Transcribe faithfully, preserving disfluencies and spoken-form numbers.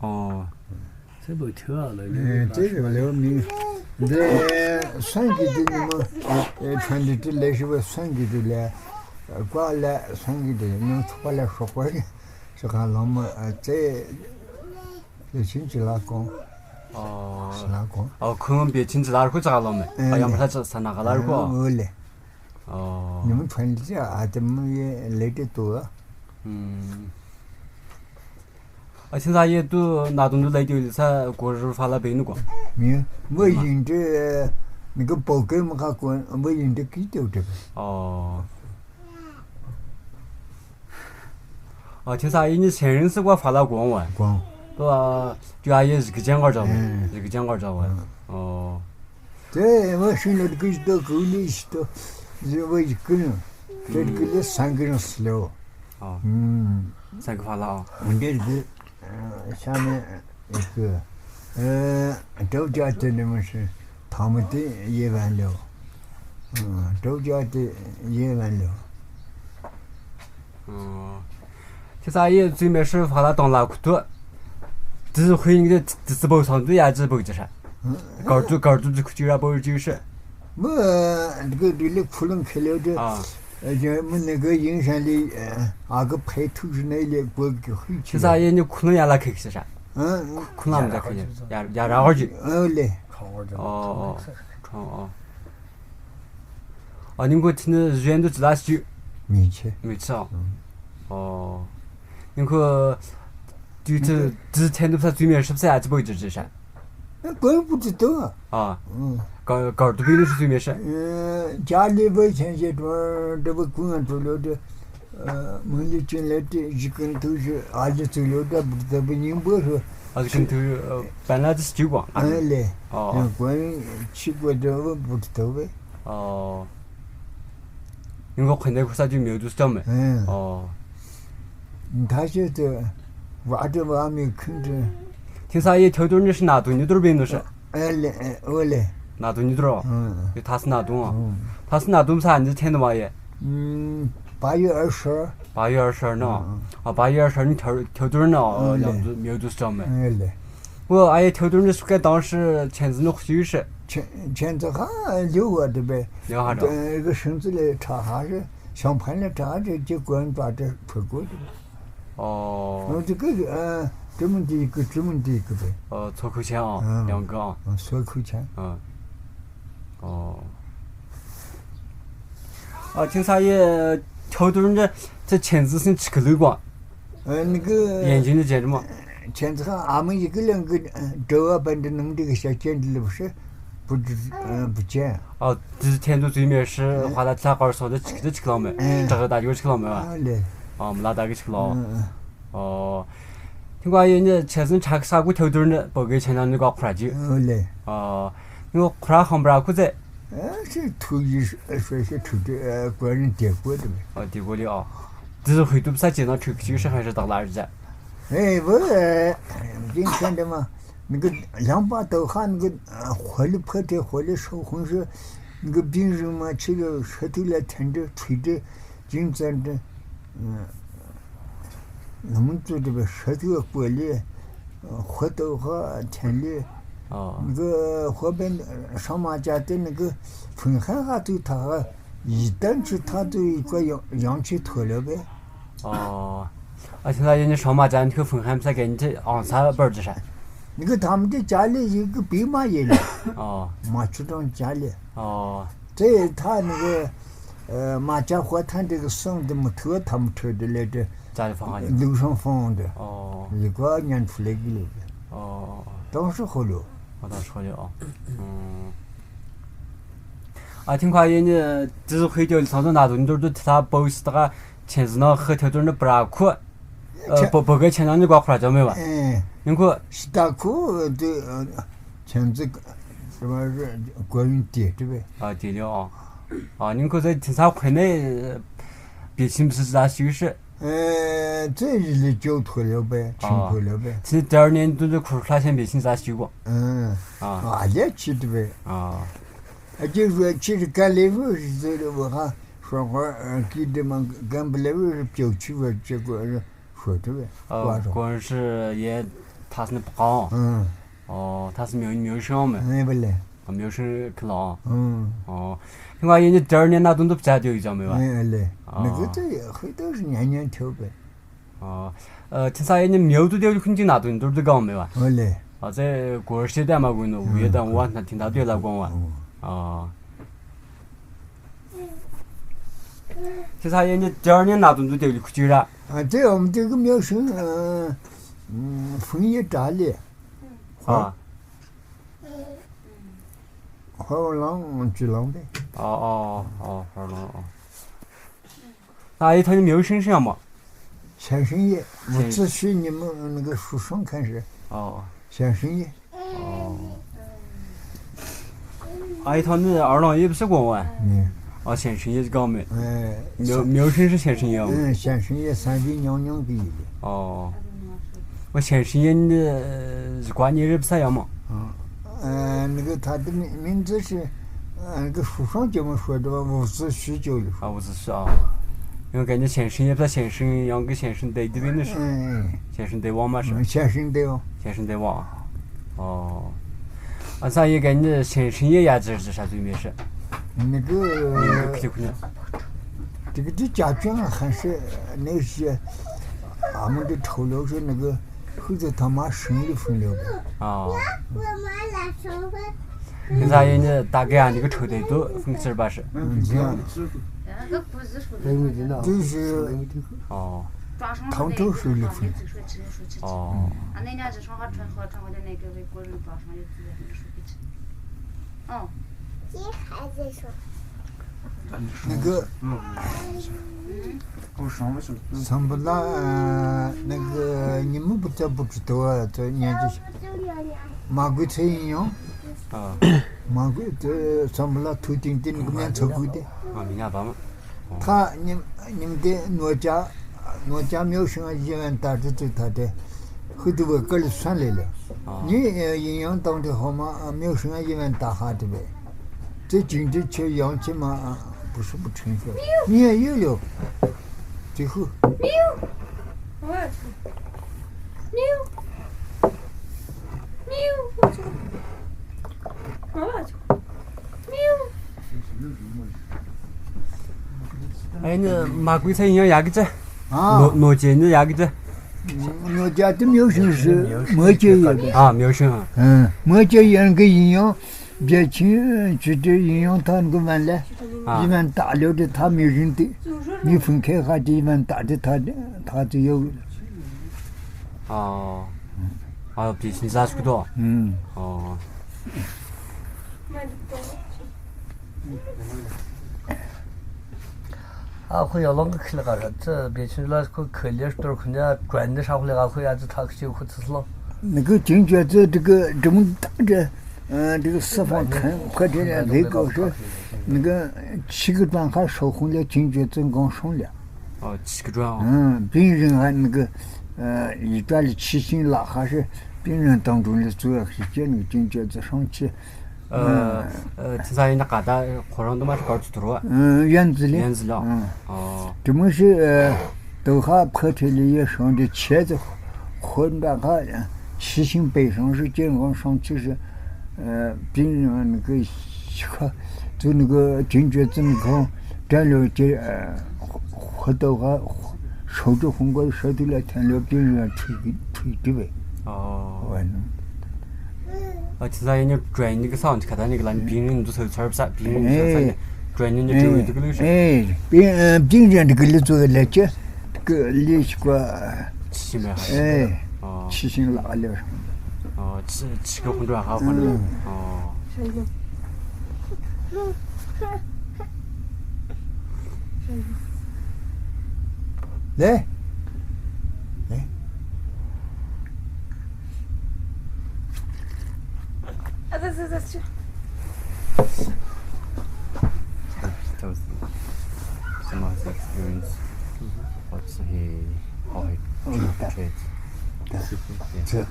ཨོ། ཚེ་བོ་ཐུ་བ་ལ་ཨེ་ལེ་ཚེ་བོ་ལེ་མི། འདི་སང་གི་དུས་ཉི་མ་ཨེ་ཕན་འདི་ཏི་ལེ་ཤི་བ་སང་གི་དུས་ལེ། ཀ་ལེ་སང་གི་དུས་ཉི་མ་ཚོགས་པ་ལ་ཤོག་པ་ཞོག་ག་ལོ་མ་ཨ་ཚེ་བེ་ཆིན་ཅི་ལ་གོང་། ཨོ། ཅི་ལ་གོང་། ཨོ་ཁོང་བེ་ཆིན་ཅི་ལ་ཁོ་ཅི་ག་ལོ་མེ། ཨ་ཡང་ཕ་ཅི་ས་ན་ག་ལ་རུ་ཁོ། ཨོ་ལེ། ཨོ། ཉི་མ་ཕན་འདི་ཨ་ཏི་མི་ཡེ་ལེ་ཏི་ཏུ་ཨ། ཨུམ། ཨ་ཁྱེད་ཚང་ཡེ་དུ་ན་དུང་དུ་ལེ་ཏེ་ཡོད་ས་གོ་རུ་ཧྥ་ལ་བེ་ནུ་གོ། མི་མི་ཡིན་ཏེ་མི་གི་པོ་ཀེ་མ་ཁ་གོ་མི་ཡིན་ཏེ་ཀི་ཏེ་ཏེ། ཨོ། ཨ་ཁྱེད་ཚང་ཡེ་ནི་སེང་རིང་སི་གོ་ཧྥ་ལ་གོང་བ། གོང་། ཏོ་ཨ་ཏུ་ཨ་ཡེ་ཟིག་ཅང་གར་ཅང་བ། ཨེ། ཟིག་ཅང་གར་ཅང་བ། ཨོ། ཏེ་ཨེ་མ་ཤུ་ནོ་ཏི་ཀི་ཏོ་ཀུ་ལི་ཤི་ཏོ་ཟེ་བ་ཡི་ཀུ་ནོ། ཏེ་ཀུ་ལི་སང་ཀི་རང་སི་ལེའོ། ཨོ། ཨུམ། སང་ཀི་ཧྥ་ལ་ཨོ། འོན་ཏེ་ཀུ་ཤ་མེ་ཡི་ཀུ་ཨེ་ཏོ་ཇ་ཏེ་ནི་མ་ཤི་ཐ་མ་ཏེ་ཡེ་བན་ལེའོ། ཨ་ཏོ་ཇ་ཏེ་ཡེ་བན་ལེའོ། ཨོ། ཁྱེད་ཚང་ཡེ་ཙུ་མེ་ཧྲི་ཧྥ་ལ་ཏང་ལ་ཁུ་ཏུ། ཏི་ཧུའི་ནི་ཏི་ཏི་བོ་སང་ཏུ་ཡ་ཅི་བོ་ཅི་ཧྲ། གར་ཏུ་གར་ཏུ་ཅི་ཁུ་ཅི་ར་བོ་ཅི་ཧྲ། མི་འདི་གི་འདི་ལི་ཁུ་ལང་ཁེ་ལེ་ཏེ། ཨ། ཨེ་ཇེ་མི་ནི་གི་ཡིན་ཤན་ལི་ཨ་གི་ཕེ་ཐུག་ཞི་ནེ་ལི་གོ་གི་ཧུའི་ཅི། ཁྱེད་ཚང་ཡེ་ནི་ཁུ་ལང་ཡ་ལ་ཁེ་ཤི་ཧྲ། ཨ། ཁུ་ལང་མི་ད་ཁེ་ཡ་ཡ་ར་གོ་ཅི། ཨ་ལེ། ཨོ་ཨོ། ཨོ་ཨོ། ཨ་ནི་ཁོ་ཐི་ནི་ཟེན་དུ་ཅི་ལ་ཞུ། མི་ཆེ། མི་ཆེ། ཨོ། ཨོ། ནི་ཁོ་དུས་ཚོད་དུས་ཚོད་དུ་ས་ཙུ་མེ་ཧྲིབ་ས་ཨ་ཅི་བོ་ཅི་ཅི་ཤ། ཨ་གོ་བུ་ཅི་ཏོ། ཨ། ཨུ། ག་གར་དུ་བི་ནི་ཧྲིབ་ཙུ་མེ་ཤ། ཨ་ཅ་ལི་བོ་ཆེན་ཆེ་ཏོ་འདི་བོ་ཀུན་ང་ཏོ་ལོ་ཏེ། ཨ་མི་ལི་ཅིན་ལེ་ཏེ་ཞི་ཀུན་ཐུག་ཞི་ཨ་ལི་ཙུ་ལོ་ཏེ་བུ་ཏེ་བི་ཉིན་བོ་ཧྲོ། ཨ་ཞི་ཀུན་ཐུག་པན་ལ་ཏི་སི་ཅུ་བ། ཨ་ལེ། ཨོ། ཡང་གོ་ཡིན་ཆི་གོ་ཏེ་བུ་ཏེ་ཏོ་བེ། ཨོ། ཡིན་གོ་ཁེ་ནེ་ཁོ་ས་ཅུ་མེ་དུ་སི་ཅོ་མེ། ཨེ། ཨོ། ད་ཤེ་ཏེ་བ་ཏེ་བ་མི་ཁུན་ཏེ། ཐིང་ས་ཡེ་ཐོ་ཏུར་ནི་ཤི་ན་དུ་ཉི་ཏུར་བེ་ནུ་ཤི། ཨེ་ལེ་ཨེ་ཨོ་ལེ། ན་དུ་ཉི་ཏུར་རོ། ཨེ། ཡེ་ཐ་སི་ན་དུང་ཨ། ཨེ། ཐ་སི་ན་དུང་ས་ཨ་ནི་ཐེན་ནི་བ་ཡེ། ཨུམ། བ་ཡོ་ཨར་ཤར། བ་ཡོ་ཨར་ཤར་ནོ། ཨེ། ཨ་བ་ཡོ་ཨར་ཤར་ནི་ཐོ་ཐོ་ཏུར་ནོ། ཨོ་ལེ། ཡང་དུ་མེ་དུ་སི་ཅོ་མེ། ཨེ་ལེ། ཨོ་ཨ་ཡེ་ཐོ་ཏུར་ནི་སུ་ཀ་དང་ཤི་ཆེན་ཙི་ནོ་ཁུ་ཤི་ཤི། ཆེན་ཆེན་ཙི་ཧ་ལུ་བ་ཏེ་བེ། ལུ་ཧ་ཏོ། ཨེ་གི་ཤིང་ཙི་ལེ་ཁྲ་ཧ་ཤི། ཤང་ཕན་ལེ་ཁྲ་ཧ་ཏེ་ཅི་གོན་པ་ཏེ་ཕུ་གོ་ཏེ། ཨོ། ཨོ་ཙི་ཀི་ཨ་ཙི་མུན་ཏི་ཀི་ཙི་མུན་ཏི་ཀི་བེ། ཨོ་ཚོ་ཁུ་ཆེན་ཨ། ཨ། ཡང་གི་ཨ། ཨ་ཚོ་ཁུ་ཆེན། ཨ། ཨོ། ཨ་ཁྱེད་ས་ཡེ་ཐོ་ཏུར་འདི་ཚེ་ཆེན་ཙི་སིན་ཆི་ཁི་ལུས་གོ། ཨ་ནི་གི་ཡན་ཅིན་ནི་ཅན་མོ། ཆེན་ཙི་ཁ་ཨ་མི་ཡི་གི་ལང་གི་དྲི་བ་བན་དི་ནང་དི་གི་ཤ་ཅན་དི་ལུ་བུ་ཤི་བུ་དི་ཨ་བུ་ཅན། ཨ་དི་ཐེན་དུ་ཙུའི་མེ་ཤི་ཧ་ལ་ཚ་ཀར་སོ་དི་ཅིག་དི་ཅིག་ལོ་མེ། ཨེ། དྲག་གི་ད་ཡོ་ཅིག་ལོ་མེ་བ། ཨ་ལེ། ཨ་མ་ལ་ད་གི་ཅིག་ལོ། ཨ་ཨ། ཨོ། ཐིང་ཀ་ཡེ་ནི་ཆེ་སུན་ཆག་ས་གུ་ཐོ་ཏུར་ནི་བོ་གེ་ཆེ་ན་ནི་གོ་ཁོ་ར་ཅི། ཨོ་ལེ། ཨོ། ནི་ཁོ་ར་ཧམ་བྲ་ཁུ་ཙེ། ཨ་ཤི་ཐུ་ཡི་ཤི་ཤི་ཐུ་ཏེ་ཨ་ཀོ་ནི་ཏེ་ཀོ་ཏེ་མེ། ཨོ་ཏེ་ཀོ་ལེ་ཨོ། ཏི་ཧུ་ཏུབ་ས་ཅེ་ན་ཐུ་ཀི་ཤི་ཧ་ཤི་དག་ལ་ར་ཛ། ཨེ་བོ་ཨེ་ཇིང་ཆན་ཏེ་མ་ནི་གི་ཡང་པ་ཏོ་ཧ་ནི་གི་ཧོ་ལི་ཕ་ཏེ་ཧོ་ལི་ཤོ་ཧུང་ཤི་ནི་གི་བིང་རི་མ་ཆི་གི་ཤ་ཐུ་ལ་ཐན་ཏེ་ཐུ་ཏེ། ཇིང་ཙན་ཏེ། ནུ་མུན་ཙུ་ཏེ་བེ་ཤ་ཐུ་བ་ཀོ་ལེ། ཧོ་ཏོ་ཧོ་ཐན་ལེ། ཨོ། གི་ཧོ་བེན་ཤ་མ་ཅ་ཏེ་ནི་གི་ཕུན་ཧན་ཧ་ཏུ་ཐ་ཧ་ཡི་ཏན་ཆུ་ཐ་ཏུ་ཡི་ཀོ་ཡང་ཡང་ཆི་ཐོ་ལེ་བེ། ཨོ། ཨ་ཤི་ལ་ཡེ་ནི་ཤ་མ་ཅ་ནི་གི་ཕུན་ཧན་ས་གེན་ཏེ་ཨང་ས་བར་ཏེ་ཤ། ནི་གི་ཐམ་ཏེ་ཅ་ལེ་ཡི་གི་བི་མ་ཡེ་ལེ། ཨོ། མ་ཆུ་ཏང་ཅ་ལེ། ཨོ། ཏེ་ཐ་ནི་གི་ཨ་མ་ཅ་ཧོ་ཐན་ཏེ་གི་སང་ཏེ་མི་ཐུ་ཐམ་ཐུ་ཏེ་ལེ་ཏེ། ཅ་ལེ་ཕང་ཧ་ལེ། ལུག་སང་ཕང་ཏེ། ཨོ། ཡི་ཀོ་ཉན་ཕུ་ལེ་གི་ལེ། ཨོ། ཏང་ཤོ་ཧོ་ལོ། ཨོ་ཏང་ཤོ་ཧོ་ལོ། ཨོ། ཨུམ། ཨ་ཐིང་ཁ་ཡེ་ནི་ཏི་ཧུ་ཏོ་ལི་སང་ཏོ་ན་ཏུ་ནི་ཏུར་ཏུ་ཐ་པོ་སི་ཏ་ཁ་ཆེན་ཟི་ནང་ཧི་ཐོ་ཏུར་ནི་པྲ་ཁུ། ཨ་པོ་པོ་གེ་ཆེན་ནང་ནི་གོ་ཁུ་ར་ཅོ་མེ་བ། ཨེ། ཉིན་ཁུ། ཤི་ཏ་ཁུ་ཏེ་ཨ་ཆེན་ཙི་ཀ་ཀོ་ཡིན་ཏེ་ཏེ་བེ། ཨ་ཏེ་ལེ་ཨ། ཨ་ཉིན་ཁུ་ཟེ་ཐིང་ས་ཁོ་ནེ་བེ་ཆིན་སི་ཟ་ཞིག་ཤི། ཨེ་ཙེ་ཡི་ལེ་ཅོ་ཐོ་ལེ་བེ་ཆིན་ཨ་ཐོ་ལེ་བེ། ཐིང་ཏར་ནེ་ཏུ་ཏུ་ཁུར་ཁ་ཤན་བེ་ཆིན་ཟ་ཞིག་གོ། ཨ། ཨ་ལེ་ཅི་ཏེ་བེ། ཨ། ཨ་ཅི་བེ་ཅི་ཀ་ལེ་བེ་ཟེ་རེ་བེ་ཧ། ཧྲོ་ཧྲོ་ཨ་ཀི་ཏེ་མ་གམ་བེ་ལེ་བེ་རི་པྱོ་ཆི་བེ་ཅེ་གོ་ཧྲོ་ཏེ་བེ། ཨ་ཀོན་ཧྲི་ཡེ་ ཐ་སི་ནི་པ་ཀའོ། ཨང་། ཨོ། ཐ་སི་མེའུ་མེའུ་ཤིང་མེ། ཨེ་བ་ལེ། ཨ་མེའུ་ཤིང་ཁི་ལོ། ཨང་། ཨོ། ཧི་ང་ཡེ་ནི་ཏྲར་ནེ་ན་དུང་དུ་བྱ་དེ་ཡོད་ཀྱང་མེ་བ། ཨེ་ལེ། ཨོ། མི་གི་ཚེ་ཧུད་དུ་ཉན་ཉན་ཐེའོ་པེ། ཨོ། ཨ་ཁྱེད་ས་ཡེ་ནི་མེའུ་དུ་དེ་ཡོད་ཁུན་ཅིག་ན་དུང་དུར་དུ་གང་མེ་བ། ཨོ་ལེ། ཨ་ཙེ་གོར་ཤེ་དེ་མ་གུན་ནོ་ཝེ་དང་ཝ་ན་ཐིན་ད་དུ་ལ་གོང་བ། ཨོ། ཁྱེད་ས་ཡེ་ནི་ཏྲར་ནེ་ན་དུང་དུ་དེ་ཡོད་ཁུན་ཅིག་ར། ཨ་དེ་ཨོམ་དེ་གི་མེའུ་ཤིང་ཨ་ཧྥུང་ཡེ་ཏྲ་ལེ། ཨ། ཧོ་ལང་ཅི་ལང་དེ། ཨོ་ཨོ་ཨོ་ཧོ་ལང་ཨོ། ཨ་ཡེ་ཐོ་ནི་མེའུ་ཤིང་ཤིང་ཡ་མོ། 显神爷，我只许你们那个树上看是。哦。显神爷。哦。ཨ་ཡེ་ཐོ་ནི་ཨར་ལང་ཡེ་བི་སི་གོང་བ། ཨ་མེའུ་ཤིང་ཤིང་ཡེ་གང་མེ། མེའུ་ཤིང་ཤིང་ཤིང་ཡ་མོ། 嗯，显神爷三位娘娘给的。哦。 ཨོ་显神爷ནི་ཟི་ཀ་ནི་རིབ་ས་ཡ་མོ། 嗯，呃，那个他的名名字是，呃，那个书上怎么说的吧？五子虚就有。啊，五子虚啊。因为感觉显神爷不是显神，然后跟显神对对面的是。嗯。显神对王嘛是。嗯，显神对王。显神对王。哦。啊，咱也感觉显神爷也这是啥对面是？那个，那个可就可能。这个这家眷还是那些，俺们的头领是那个 后头他妈生意分了的。啊。现在人家大概啊，那个抽的都分四十八十。嗯，这样。就是哦。杭州手里分。哦。嗯。 那个，桑普拉，呃，那个，你们不，这不知道啊，这年纪小。马贵才一样。啊。马贵，这桑普拉头顶的那个面朝过的。啊，明年吧嘛。哦。他，你，你们的奴家，奴家没有什么一万大，这就他的。 后头我跟你算来了。哦。你，呃，营养当的好吗？啊，没有什么一万大哈的呗。这经济吃养起嘛，啊，不是不成熟。你也有了。最后。哎，那马贵才营养压个子。 啊。奴，奴家呢，压个子。嗯，奴家的没有什么事，没有什么事。没有这样的。啊，没有什么。嗯，没有这样个营养，别请，去的营养他那个完了，啊。一万大了的他没人的，你分开哈的一万大的他的，他就有。哦。嗯。啊，比现在是多。嗯。哦。 ཨ་ཁོ་ཡར་ལོང་གི་ཁི་ལ་ག་ར་ཙི་བེ་ཆུན་ལ་ཁོ་ཁི་ལེ་སྟོར་ཁུ་ནི་ཨ་ཀྲན་ནི་ཧྲ་ཁོ་ལེ་ག་ཁོ་ཡ་ཙི་ཐག་ཆེ་ཁོ་ཙི་སློ། ནི་གི་ཅིང་ཅོ་ཙི་དི་གི་དི་མུ་ཏག་ཏི་ཨ་དི་གི་སི་ཕོང་ཐན་ཁོ་ཏི་ལེ་ལེ་གོ་ཤེ། ནི་གི་ཆི་གི་ཏང་ཁ་ཧྲོ་ཁུང་ལེ་ཅིང་ཅོ་ཙི་གོང་ཤོང་ལེ། ཨོ་ཆི་གི་ཏང་། ཨ་པིན་རིང་ཧ་ནི་གི་ཨ་ཡི་ཏ་ལི་ཆི་ཤིང་ལ་ཁ་ཧྲི་པིན་རིང་ཏང་ཀྲུང་ལེ་ཙུ་ཡ་ཤི་ཅེ་ནི་གི་ཅིང་ཅོ་ཙི་ཧྲོང་ཆེ། ཨ། ཨ། ཁྱེད་ཚང་ཡིན་ན་ག་ད་ཁོ་རང་དུ་མ་ཤི་གར་ཚུ་དུར་བ། ཨ། ཡོན་ཙི་ལེ། ཡོན་ཙི་ལེ། ཨ། ཨོ། དེ་མོ་ཞིག་ཨ། དུ་ཧ་ཕ་ཁྲི་ལི་ཡེ་ཧྲང་དེ་ཆེ་ཙི་ཧོན་ད་ཧ་ཤི་ཤིང་པེ་ཧྲང་ཞིག་ཅེན་ཧོན་ཧྲང་ཆི་ཞིག་ཨ། པིན་ཡོན་གི་ཤི་ཁ་ཙུ་ནི་གི་ཅིན་ཅོ་ཙི་ནི་ཁོང་དྲན་ལོ་ཅེ་ཨ། ཧོ་དུ་ཧ་ཤོ་ཅོ་ཧོན་གོ་ཤོ་དུ་ལ་ཐན་ལོ་པིན་ཡོན་ཁྲུ་ཁྲུ་དི་བེ། ཨོ། ཨ་ཁྱེད་ཚང་ཡིན་ན་ཀྲན་ནི་གི་སའུན་ཁ་ད་ནི་གི་ལན་པིན་རིན་དུ་སོ་ཚར་བསགས་པིན་རིན་དུ་སོ་ཚར་ནི་ཀྲན་ནི་ནི་ཀྲན་ནི་དུ་གི་ལུགས་ཤིག་ཨེ། པིན་ཨ་པིན་རིན་དུ་གི་ལུགས་ཚུ་གི་ལས་ཀྱི་གི་ལས་ཤིག་གོ། ཆི་ཤིང་ལ་ཧ་ལས། ཨེ། ཨོ། ཆི་ཤིང་ལ་ཧ་ལས། ཨོ། ཆི་ཆི་གི་ཧུན་ཀྲུ་ཧ་ཧུན་ཀྲུ། ཨོ། ལེ། ལེ། That was some of his experience. What's he, how he treats. Yeah.